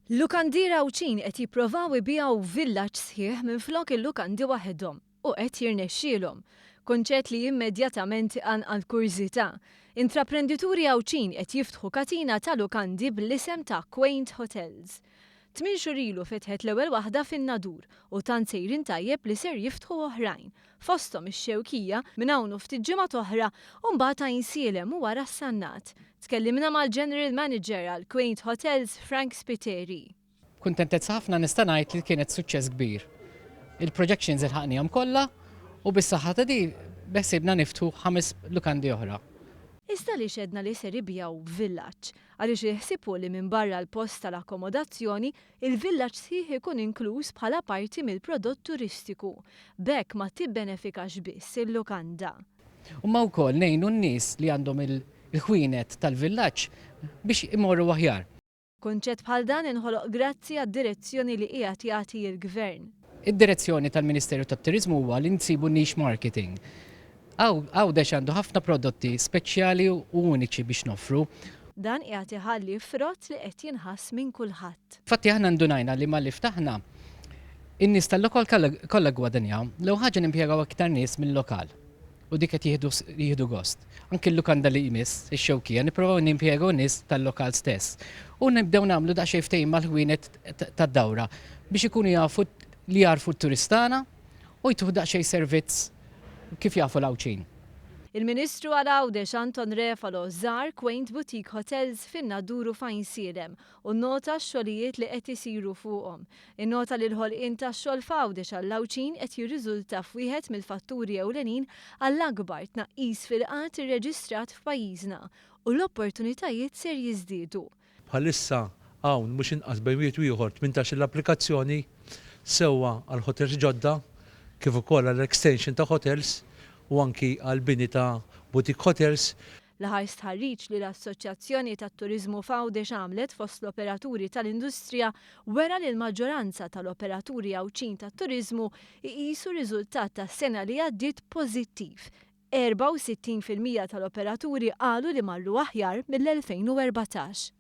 Lukandiera Għawdxin qed jipprovaw ibigħu villaġġ sħiħ minflok il-lukandi waħedhom u qed jirnexxielhom. Kunċett li immedjatament iqanqal kurżità. Intraprendituri Għawdxin qed jiftħu katina ta' lukandi bl-isem ta' Quaint Hotels. Tminn xhur ilu fetħet l-ewwel waħda fin-Nadur u tant sejrin tajjeb li ser jiftħu oħrajn, fosthom ix-Xewkija minn hawn u ftit ġimgħat oħra u mbagħad Għajnsielem u wara s-Sannat. Tkellimna mal-General Manager għal Quaint Hotels Frank Spiteri. B'kuntentezza ħafna nista' ngħid li kienet suċċess kbir. Il-projections ilħaqnihom kollha u bis-saħħa ta' di beħsiebna niftħu ħames lukandi oħra. Iżda għaliex għedna li ser ibigħu villaġġ? Għaliex il-ħsieb hu li minbarra l-post tal-akkomodazzjoni, il-villaġġ sħiħ ikun inkluż bħala parti mill-prodott turistiku. B'hekk ma tibbenefikax biss il-lukanda. Imma wkoll ngħinu n-nies li għandhom il-ħwienet tal-villaġġ biex imorru aħjar. Kunċett bħal dan inħoloq grazzi għad-direzzjoni li qiegħed jagħti l-Gvern. Id-direzzjoni tal-Ministeru tat-Turiżmu huwa li nsibu niche marketing. Għawdex għandu ħafna prodotti speċjali u uniċi biex noffru. Dan qiegħed iħalli frott li qed jinħass minn kulħadd. Infatti aħna ndunajna li malli ftaħna, in-nies tal-lokal kollha ggwadanjaw. L-ewwel ħaġa nimpjegaw aktar nies mil-lokal. U dik qed jieħdu jieħdu gost. Anki l-lukanda li jmiss, ix-Xewkija, nipprovaw nimpjegaw nies tal-lokal stess. U nibdew nagħmlu daqsxejn ftehim mal-ħwienet tad-dawra biex ikunu jafu li jagħrfu t-turist tagħna u jtuh daqsxejn servizz kif jafu l-Għawdxin. Il-Ministru għal Għawdex Anton Refalo żar Quaint Boutique Hotels fin-Nadur u f'Għajnsielem u nnota x-xogħlijiet li qed isiru fuqhom. Innota li l-ħolqien tax-xogħol f'Għawdex għall-Għawdxin qed jirriżulta f'wieħed mill-fatturi ewlenin għall-akbar tnaqqis fil-qgħad irreġistrat f'pajjiżna u l-opportunitajiet ser jiżdiedu. Bħalissa hawn mhux inqas bejn wieħed u ieħor 18-il applikazzjoni sewwa għal hotels ġodda kif ukoll għal extension ta' hotels u anki għal bini ta' boutique hotels. L-aħħar stħarriġ li l-Assoċjazzjoni tat-Turiżmu f'Għawdex għamlet fost l-operaturi tal-industrija wera li l-maġġoranza tal-operaturi Għawdxin tat-turiżmu jqisu r-riżultat tas-sena li għaddiet pożittiv. 64% tal-operaturi qalu li marru aħjar mill-2014.